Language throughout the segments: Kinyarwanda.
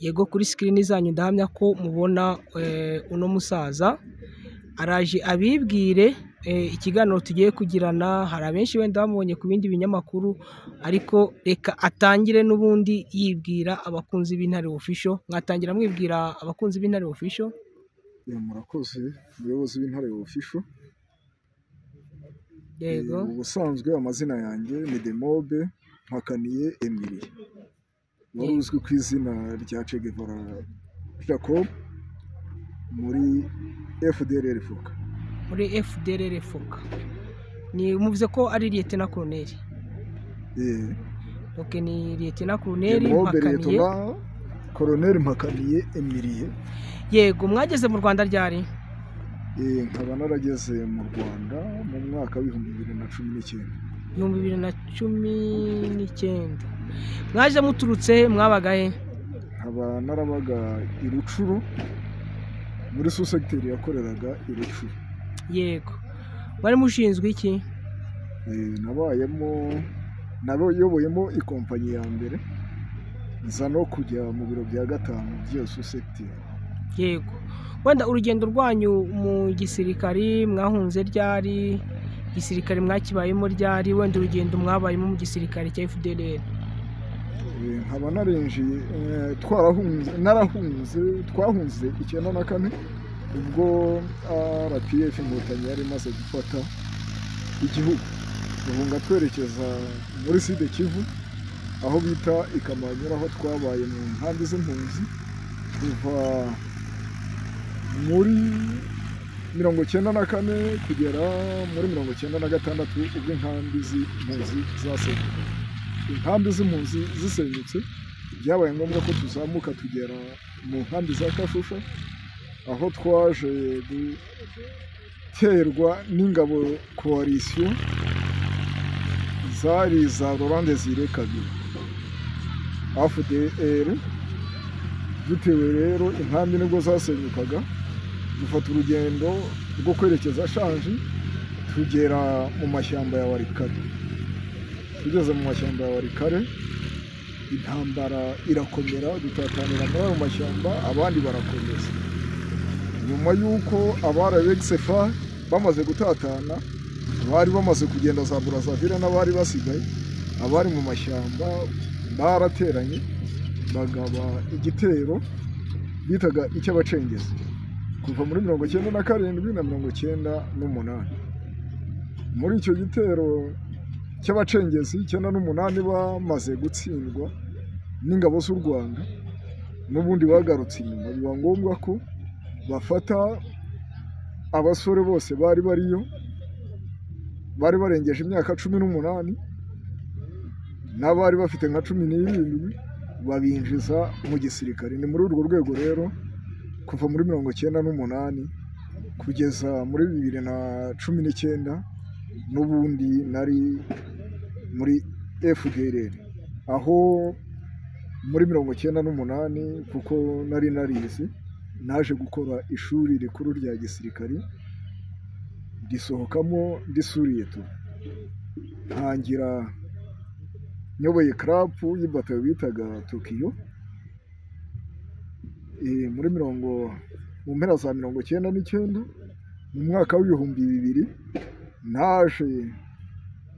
Yego, kuri screen zanyu ndahamya ko mubona uno musaza araje abibwire. Ikiganiro tugiye kugirana, hari abenshi wenda bamubonye ku bindi binyamakuru, ariko reka atangire n'ubundi yibwira abakunzi b'Intare Official. Mwatangira mwibwira abakunzi b'Intare Official. Murakoze, umuyobozi w'Intare Official. Yego. Ubusanzwe amazina yanjye ni Demobe Mpakaniye Emilie, wari uzwi ku izina rya Che Guevara Jacob muri FDLR FOCA. Muri FDLR FOCA. Ni muvuze ko ari Lieutenant Colonel. Okay, ni Lieutenant Colonel Demobe Mpakaniye. Lieutenant Colonel Mpakaniye Emilie. Yego, mwageze mu Rwanda ryari? Nkaba narageze mu Rwanda mu mwaka w'2019. 2019. Mwaje muturutse, mwabaga he? Nkaba narabaga i Rucuru, muri sous-secteur yakoreraga i Rucuru. Yego. Mwari mushinzwe iki? Nabayemo, nayoboyemo ikompanyi ya mbere, nza no kujya mu biro bya gatanu by'iyo sous-secteur. Yego. Wenda urugendo rwanyu mu gisirikari, mwahunze ryari? Igisirikare mwakibayemo ryari? Wenda urugendo mwabayemo mu gisirikare cya FDLR. Nkaba narinjiye, twarahunze, narahunze, twahunze 94, ubwo RPF Inkotanyi yari imaze gufata igihugu. Duhunga twerekeza muri Sud Kivu, aho bita i Kamanyura, aho twabaye mu nkambi z'impunzi kuva muri 94 kugera muri 96, ubwo inkambi z'impunzi zasenyutse. Inkambi z'impunzi zisenyutse, byabaye ngombwa ko tuzamuka tugera mu nkambi za Kashusha, aho twaje guterwa n'ingabo coalition zari za Laurent Désiré Kabila AFDL. Dutewe rero, inkambi nibwo zasenyukaga, dufata urugendo rwo kwerekeza Shanji, tugera mu mashyamba ya Walikale. Tugeze mu mashyamba ya Walikale, intambara irakomera, dutatanira muri ayo mashyamba, abandi barakomeza. Nyuma y'uko abari ex-FAR bamaze gutatana, bari bamaze kugenda za Brazzaville n'abari basigaye, abari mu mashyamba barateranye, bagaba igitero bitaga icy'abacengezi kuva muri 97 na 98. Muri icyo gitero cy'abacengezi 98, bamaze gutsindwa n'ingabo z'u Rwanda, n'ubundi bagarutse inyuma, biba ngombwa ko bafata abasore bose bari bariyo, bari barengeje imyaka 18 n'abari bafite nka 17, babinjiza mu gisirikare. Ni muri urwo rwego rero kuva muri 98 kugeza muri 2019 n'ubundi nari muri FDLR, aho muri 98, kuko nari narize, naje gukora ishuri rikuru rya gisirikari, ndisohokamo ndi sous-lieutenant, ntangira nyoboye CRAP y'ibatayo bitaga Tokiyo. Muri mirongo mu mpera za 99. Mu mwaka w'2000 naje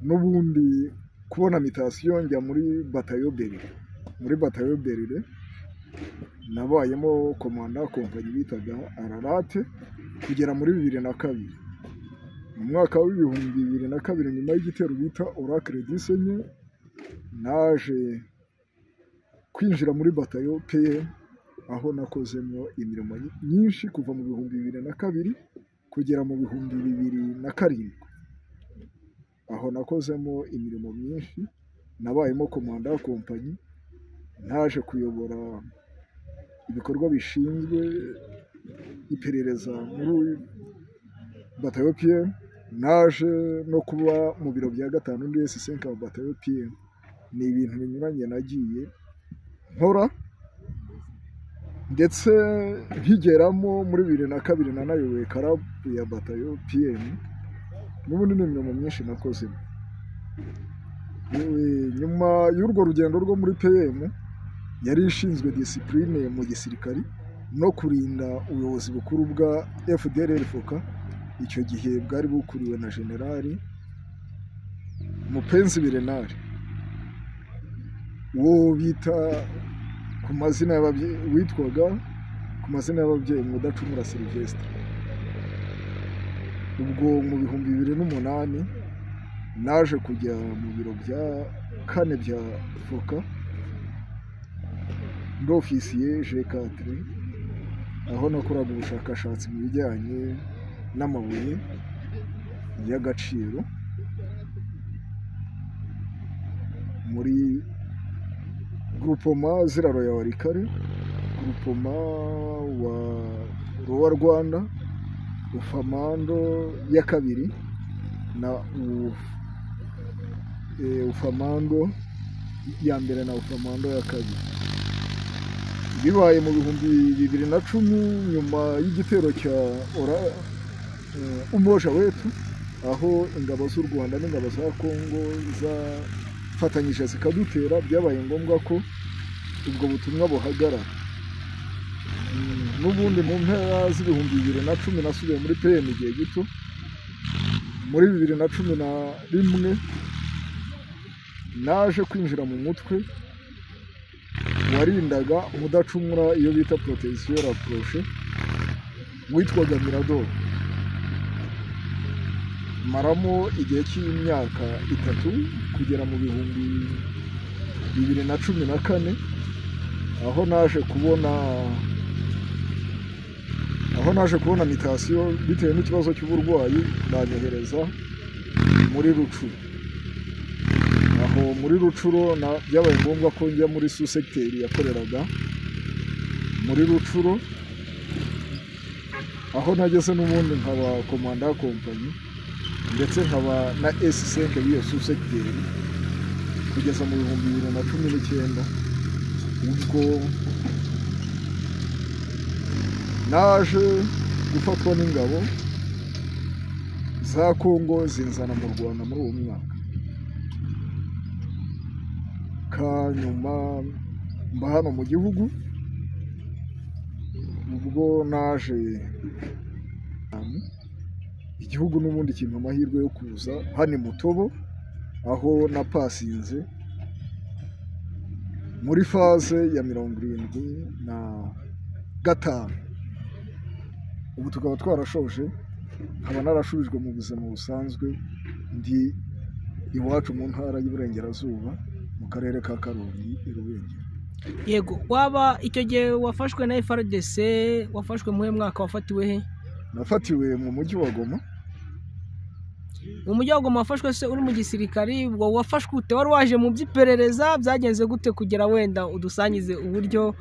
n'ubundi kubona mutation, njya muri batayo Berire. Muri batayo Berire nabayemo komanda kompanyi bitaga Ararate kugera muri 2002. Mu mwaka w'2002, nyuma y'igitero bita Oracle Gisenyi, naje kwinjira muri batayo PM, aho nakozemo imirimo myinshi kuva mu 2002 kugera mu 2007. Aho nakozemo imirimo myinshi, nabayemo komanda wa kompanyi, naje kuyobora ibikorwa bishinzwe iperereza muri batayo PM, naje no kuba mu biro bya gatanu ndi S5 wa batayo PM. Ni ibintu binyuranye nagiye nkora, ndetse nkigeramo muri 2002 nanayoboye CRAP ya batayo PM. N'ubundi ni imirimo myinshi nakozemo. Nyuma y'urwo rugendo rwo muri PM, yari ishinzwe disipurine mu gisirikari no kurinda ubuyobozi bukuru bwa FDLR FOCA, icyo gihe bwari bukuriwe na Generali Mupenzi Bernard, uwo bita ku mazina y'ababyeyi, witwaga ku mazina y'ababyeyi Mudacumura Sylvestre. Ubwo mu 2008 naje kujya mu biro bya kane bya FOCA, ndi ofisiye G4, aho nakoraga ubushakashatsi mu bijyanye n'amabuye y'agaciro muri Groupement Ziraro ya Warikare, Groupement wa Rowa Rwanda, Ufamando ya kabiri na Ufamando ya mbere na Ufamando ya kabiri. Bibaye mu 2010 nyuma y'igitero cya Umoja Wetu, aho ingabo z'u Rwanda n'ingabo za Kongo zafatanyije zikadutera, byabaye ngombwa ko ubwo butumwa buhagarara. N'ubundi mu mpera z'2010 nasubiye muri PM igihe gito. Muri 2011 naje kwinjira mu mutwe warindaga Mudacumura, iyo bita protection rapprochée, witwaga Mirador. Maramo igihe cy'imyaka 3 kugera mu 2014, aho naje kubona mitasiyo bitewe n'ikibazo cy'uburwayi, banyohereza muri Rucuro. Aho muri Rucuro byabaye ngombwa ko njya muri sous-secteur yakoreraga muri Rucuro, aho nageze n'ubundi nkaba komanda kompanyi ndetse nkaba na S5 y'iyo sous-secteur kugeza mu 2019, ubwo naje gufatwa n'ingabo za Kongo zinzana mu Rwanda muri uwo mwaka. Kanyuma mba hano mu gihugu, ubwo naje igihugu n'ubundi kimpa amahirwe yo kuza hano i Mutobo, aho napasinze muri faze ya 75. Ubu tukaba twarashoje, nkaba narashubijwe mu buzima busanzwe, ndi iwacu mu ntara y'Iburengerazuba mu karere ka Karongi i Rubengera. Yego, waba icyo gihe wafashwe na FARDC, wafashwe mu mwaka, wafatiwe he? Nafatiwe mu mujyi wa Goma. Mu mujyi wa Goma wafashwe se uri mu gisirikari? Ubwo wafashwe ute? Wari waje mu by'iperereza? Byagenze gute kugira wenda udusangize uburyo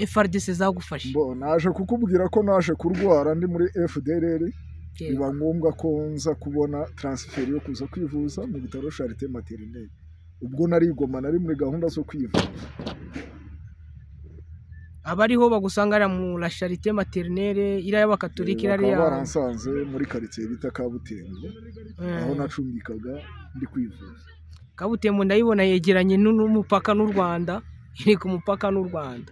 FARDC zagufashe? Bo, naje kukubwira ko naje kurwara ndi muri FDLR, biba ngombwa ko nza kubona transfer yo kuza kwivuza mu bitaro Charité Maternelle. Ubwo nari Goma, nari muri gahunda zo kwivuza. Abariho bagusanga ari mu la Charité Maternelle iriya y'abakatolika, iriya baransanze muri quartier bita Kabutembo, aho nacumbikaga ndi kwivuza. Kabutembo ndayibona yegeranye n'umupaka n'u Rwanda, iri ku mupaka n'u Rwanda.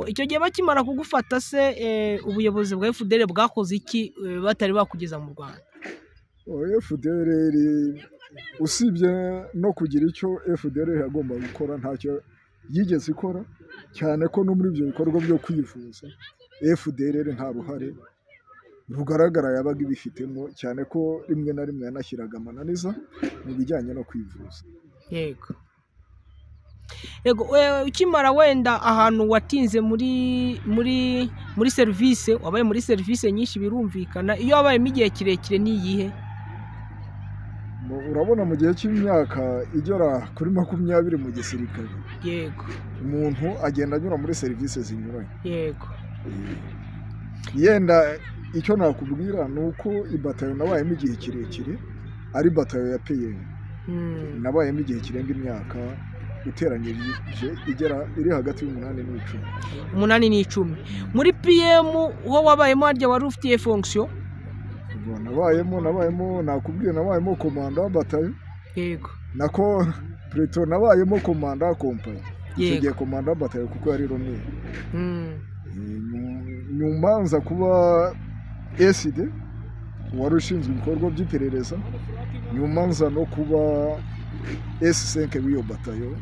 Icyo gihe bakimara kugufata se, ubuyobozi bwa FDLR bwakoze iki batari bakugeza mu Rwanda? FDLR usibye no kugira icyo FDLR yagomba gukora, ntacyo yigeze ikora, cyane ko no muri ibyo bikorwa byo kwivuza FDLR nta ruhare rugaragara yabaga ibifitemo, cyane ko rimwe na rimwe yanashyiraga amananiza mu bijyanye no kwivuza. Yego. Yego, ukimara wenda ahantu watinze muri muri muri service, wabaye muri service nyinshi birumvikana, iyo wabayemo igihe kirekire ni iyihe? Urabona mu gihe cy'imyaka igera kuri 20 mu gisirikare, yego, umuntu agenda anyura muri serivisi zinyuranye. Yego. Yenda icyo nakubwira ni uko ibatayo nabayemo igihe kirekire ari batayo ya PM. Nabayemo igihe kirenga imyaka uteranyije igera iri hagati y'8 n'10. 8 n'10. Muri PM ho wabayemo harya wari ufitiye fonction? Nabayemo nakubwiye, nabayemo komanda wa batayo. Yego. Nako preto nabayemo komanda kompanyi. Icyo gihe komanda batayo kuko yari Romeo. Nyuma nza kuba SD wari ushinzwe ibikorwa by'iperereza, nyuma nza no kuba S5 w'iyo batayo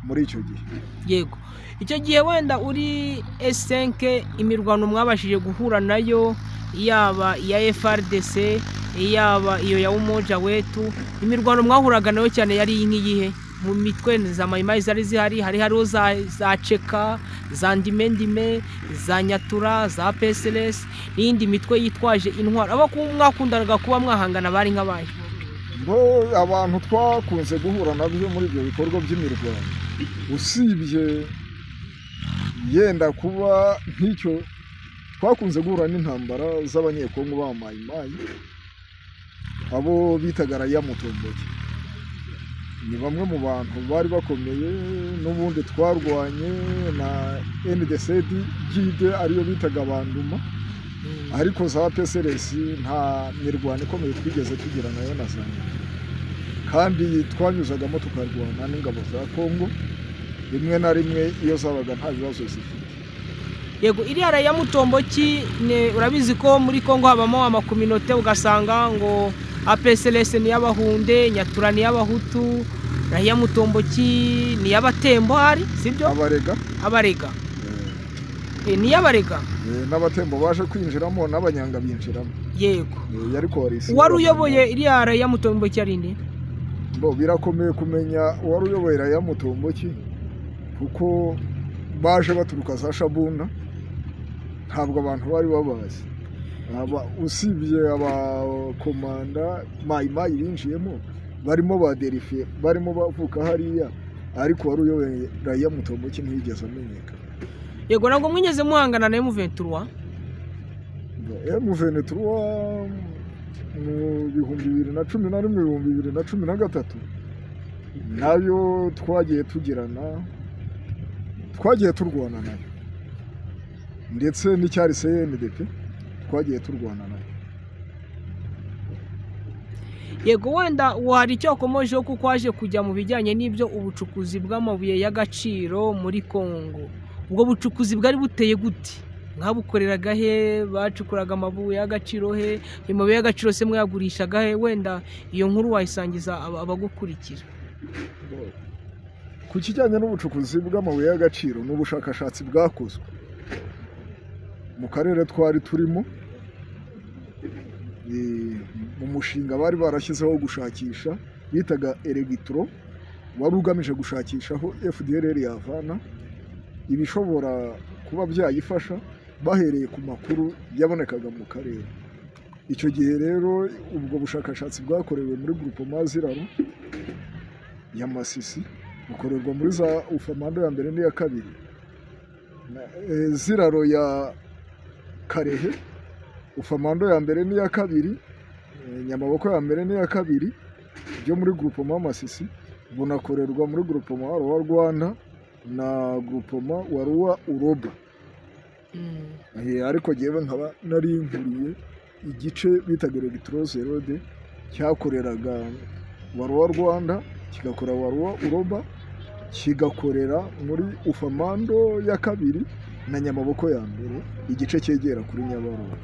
muri icyo gihe. Yego, icyo gihe wenda uri S5 imirwano mwabashije guhura nayo, yaba iya FRDC, yaba iyo ya Umoja Wetu, imirwano mwahuraga nayo cyane yari nk'iyihe? Mu mitwe za Mayimayi zari zihari, hari hariho za Ceka, za Ndimendime, za Nyatura, za PSLS n'iyindi mitwe yitwaje intwaro. Abo mwakundanaga kuba mwahangana bari nk'abahe? Bo abantu twakunze guhura nabyo muri ibyo bikorwa by'imirwano, usibye yenda kuba nk'icyo, twakunze guhura n'intambara z'abanyekongo ba Mayimayi, abo bitaga Raia Mutomboki. Ni bamwe mu bantu bari bakomeye. N'ubundi twarwanye na NDC Gide ariyo bitaga Banduma, ariko za PSLS nta mirwano ikomeye twigeze tugira nayo na za kandi twanyuzagamo tukarwana n'ingabo za Kongo rimwe na rimwe iyo zabaga nta bibazo zifite. Yego, iriya Raia Mutomboki urabizi ko muri Kongo habamo amakominote, ugasanga ngo APSLS ni y'abahunde, Nyatura ni y'abahutu, Raia Mutomboki ni y'abatembo, hari sibyo? Abarega. Abarega. Ni y'abarega. N'abatembo baje kwinjiramo n'abanyanga binjiramo. Yego. Yari coalition. Wari uyoboye iriya Raia Mutomboki ari nde? Bo birakomeye kumenya wari uyoboye Raia Mutomboki kuko baje baturuka za Shabunda, ntabwo abantu bari babazi. Usibye abakomanda Mayimayi binjiyemo barimo ba Derife, barimo bavuka hariya, ariko wari uyoboye Raia Mutomboki ntiyigeze amenyekana. Yego, ntabwo mwigeze muhangana na M23? M23 mu 2011, 2013 nayo twagiye tugirana, twagiye turwana nayo, ndetse n'icyari CNDP twagiye turwana nayo. Yego, wenda wari icyo wakomojeho kuko waje kujya mu bijyanye n'ibyo ubucukuzi bw'amabuye y'agaciro muri Kongo. Ubwo bucukuzi bwari buteye gute? Mwabukoreraga he? Bacukuraga amabuye y'agaciro he? Ayo mabuye y'agaciro se mwayagurishaga he? Wenda iyo nkuru wayisangiza abagukurikira. Ku kijyanye n'ubucukuzi bw'amabuye y'agaciro n'ubushakashatsi bwakozwe mu karere twari turimo, mu mushinga bari barashyizeho gushakisha bitaga Elegitro, wari ugamije gushakisha aho FDLR yavana ibishobora kuba byayifasha bahereye ku makuru yabonekaga mu karere. Icyo gihe rero ubwo bushakashatsi bwakorewe muri Groupement Ziraro ya Masisi, bukorerwa muri za Ufamando ya mbere n'iya kabiri, Ziraro ya Karehe, Ufamando ya mbere n'iya kabiri, Nyamaboko ya mbere n'iya kabiri byo muri Groupement Masisi, bunakorerwa muri Groupement wa Rwanda na Groupement wa Ruwa Uroba. Ariko jyewe nkaba nari nkuriye igice bitaga Electro Zerode cyakoreraga Waruwa Rwanda, kigakora Waruwa Uroba, kigakorera muri Ufamando ya kabiri na Nyamaboko ya mbere, igice cyegera kuri Nyabarongo.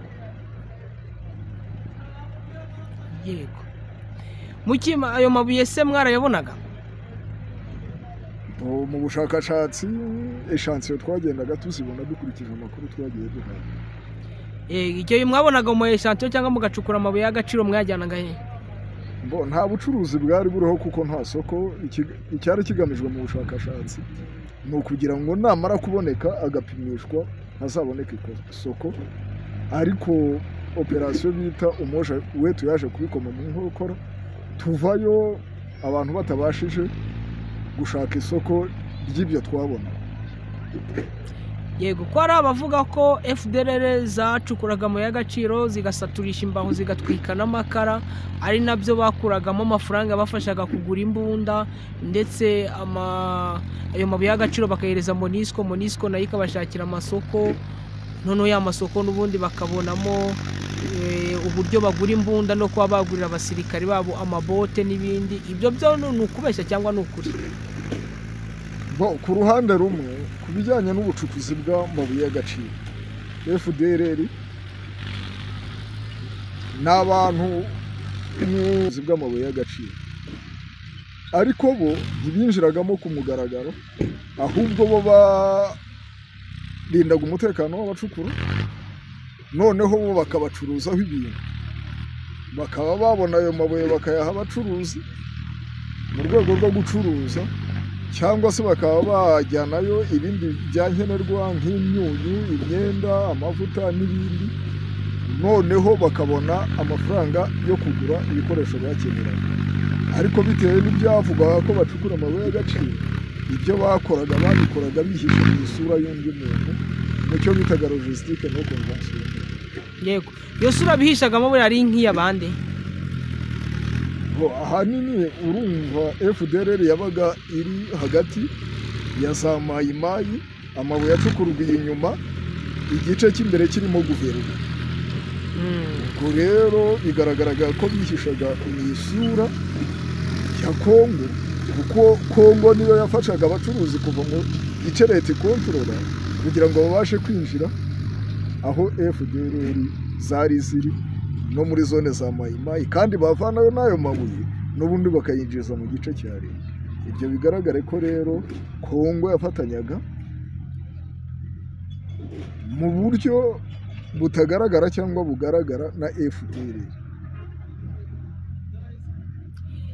Yego, mukima ayo mabuye se mwarayabonaga? Mu bushakashatsi eshansiyo twagendaga tuzibona dukurikije amakuru twagiye duhabwa. Icyo mwabonaga mu eshansiyo cyangwa mugacukura amabuye y'agaciro mwajyanaga he? Bo nta bucuruzi bwari buriho kuko nta soko. Icyari kigamijwe mu bushakashatsi ni ukugira ngo namara kuboneka agapimishwa hazaboneke isoko, ariko operasiyo bita Umoja Wetu yaje kubikoma mu nkokora, tuvayo abantu batabashije gushaka isoko ry'ibyo twabona. Yego, ko hari abavuga ko FDLR zacukuraga amabuye y'agaciro zigasaturisha imbaho zigatwika n'amakara, ari nabyo bakuragamo amafaranga bafashaga kugura imbunda, ndetse ayo mabuye y'agaciro bakahereza Monisco, Monisco nayo ikabashakira amasoko, noneho ya masoko n'ubundi bakabonamo uburyo bagura imbunda no kuba bagurira abasirikari babo amabote n'ibindi. Ibyo byo ni ukubeshya cyangwa ni ukuri? Ku ruhande rumwe, ku bijyanye n'ubucukuzi bw'amabuye y'agaciro, FDLR ni abantu b'ubucukuzi bw'amabuye y'agaciro, ariko bo ntibinjiragamo ku mugaragaro, ahubwo bo barindaga umutekano w'abacukura, noneho bo bakabacuruzaho ibintu, bakaba babona ayo mabuye bakayaha abacuruzi mu rwego rwo gucuruza, cyangwa se bakaba bajyanayo ibindi bya nkenerwa nk'imyunyu, imyenda, amavuta n'ibindi, noneho bakabona amafaranga yo kugura ibikoresho bakeneraga. Ariko bitewe n'ibyavugwaga ko bacukura amabuye y'agaciro, ibyo bakoraga babikoraga bihishe mu isura y'undi muntu, mu cyo bitaga logistique non conventionnelle. Yego, iyo sura bihishagamo buriya ari nk'iy'abandi. Ahanini urumva FDLR yabaga iri hagati ya za mayimayi, amabuye acukurwa inyuma, igice cy'imbere kirimo guverinoma. Ubwo rero bigaragaraga ko bihishaga mu isura ya Kongo, kuko Kongo niyo yafashaga abacuruzi kuva mu gice leta ikontorora kugira ngo babashe kwinjira aho FDLR zari ziri no muri zone za mayimayi, kandi bavanayo n'ayo mabuye n'ubundi bakayinjiza mu gice cya leta. Ibyo bigaragare ko rero Kongo yafatanyaga mu buryo butagaragara cyangwa bugaragara na FDLR.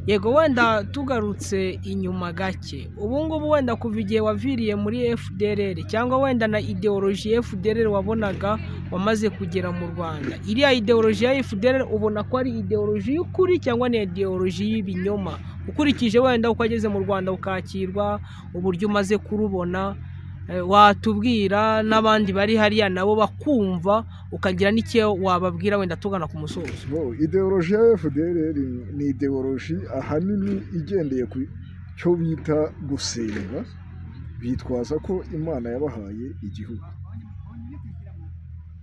Yego, wenda tugarutse inyuma gake, ubu ngubu wenda kuva igihe waviriye muri FDLR cyangwa wenda na ideoloji FDLR wabonaga wamaze kugera mu Rwanda, iriya ideoloji ya FDLR ubona ko ari ideoloji y'ukuri cyangwa ni ideoloji y'ibinyoma? Ukurikije wenda uko wageze mu Rwanda ukakirwa, uburyo umaze kurubona, watubwira n'abandi bari hariya nabo bakumva, ukagira n'icyo wababwira wenda tugana ku musozo. Ideoloji ya FDLR ni ideoloji ahanini igendeye ku cyo bita gusenga, bitwaza ko Imana yabahaye igihugu.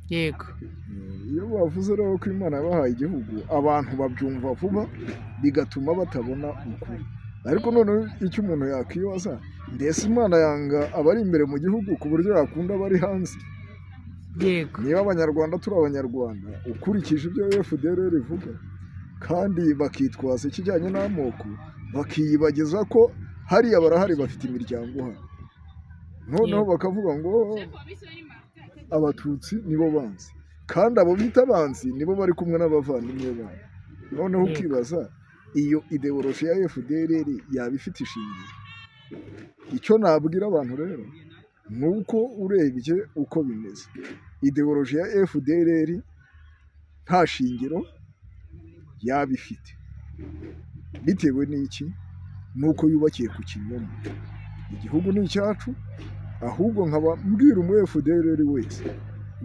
Yego. Iyo bavuze rero ko Imana yabahaye igihugu, abantu babyumva vuba, bigatuma batabona ukuri. Ariko noneho icyo umuntu yakwibaza, mbese Imana yanga abari imbere mu gihugu ku buryo yakunda abari hanze? Yego. Niba abanyarwanda turi abanyarwanda, ukurikije ibyo FDLR ivuga, kandi bakitwaza ikijyanye n'amoko, bakiyibagiza ko hariya barahari bafite imiryango hano, noneho bakavuga ngo abatutsi nibo banzi, kandi abo bita banzi nibo bari kumwe n'abavandimwe babo. Noneho ukibaza iyo ideoloji ya FDLR yaba ifite ishingiro. Icyo nabwira abantu rero ni uko urebye uko bimeze, ideoloji ya FDLR nta shingiro yaba ifite. Bitewe n'iki? Nuko yubakiye ku kinyoma. Igihugu ni icyacu, ahubwo nkaba mbwira umu FDLR wese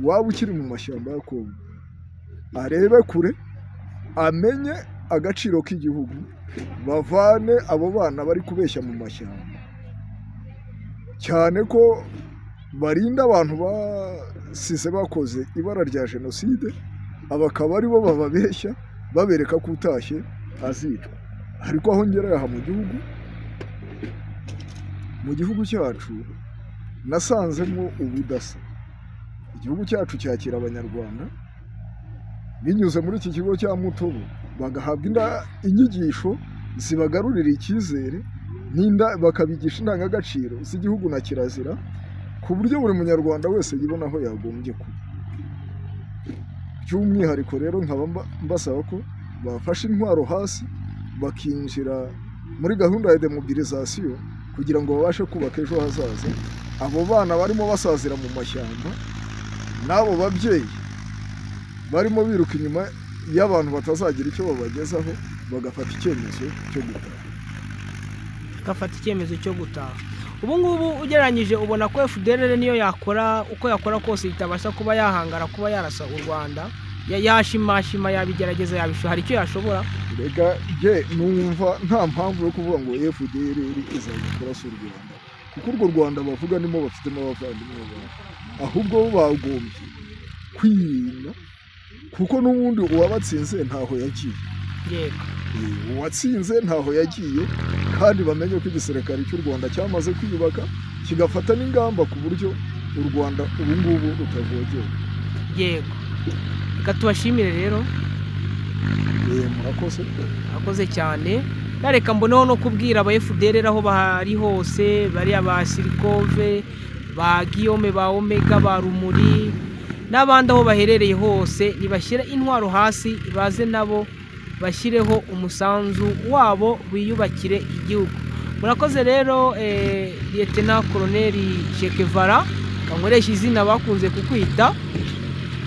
waba ukiri mu mashyamba ya Kongo, arebe kure, amenye agaciro k'igihugu, bavane abo bana bari kubeshya mu mashyamba, cyane ko barinda abantu basize bakoze ibara rya jenoside, abakaba aribo bababeshya babereka ko utashye azicwa. Ariko aho ngera aha mu gihugu cyacu nasanzemo ubudasa. Igihugu cyacu cyakira abanyarwanda binyuze muri iki kigo cya Mutobo, bagahabwa inyigisho zibagarurira icyizere, bakabigisha indangagaciro z'igihugu na kirazira, ku buryo buri munyarwanda wese yibona aho yagombye kuba. By'umwihariko rero nkaba mbasaba ko bafashe intwaro hasi, bakinjira muri gahunda ya demobilisation kugira ngo babashe kubaka ejo hazaza. Abo bana barimo basazira mu mashyamba, n'abo babyeyi barimo biruka inyuma y'abantu batazagira icyo babagezaho, bagafata icyemezo cyo gutaha. Bagafata icyemezo cyo gutaha. Ubu ngubu ugereranyije ubona ko FDLR niyo yakora uko yakora kose itabasha kuba yahangara kuba yarasa u Rwanda, yashimashima, yabigerageza, yabishobora, hari icyo yashobora? Rega jye numva nta mpamvu yo kuvuga ngo FDLR izajya kurasa u Rwanda, kuko urwo Rwanda bavuga nimo bafitemo abavandimwe babo, ahubwo bo bagombye kwirinda, kuko n'ubundi uwabatsinze ntaho yagiye. Yego. Uwatsinze ntaho yagiye, kandi bamenye ko igisirikare cy'u Rwanda cyamaze kwiyubaka kigafata n'ingamba ku buryo u Rwanda ubu ngubu rutavogewe. Yego, reka tubashimire rero. Murakoze. Murakoze cyane. Reka mboneho no kubwira aba FDLR aho bari hose, bariya ba Sirikove, ba Guillaume, ba Omega, ba Rumuri n'abandi aho baherereye hose, nibashyire intwaro hasi baze nabo bashyireho umusanzu wabo biyubakire igihugu. Murakoze rero. Lieutenant Colonel Shekevara, kankoresha izina bakunze kukwita,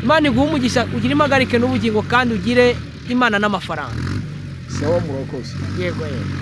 Imana iguhe umugisha, ugire impagarike n'ubugingo, kandi ugire Imana n'amafaranga. Sawa, murakoze. Yego yego.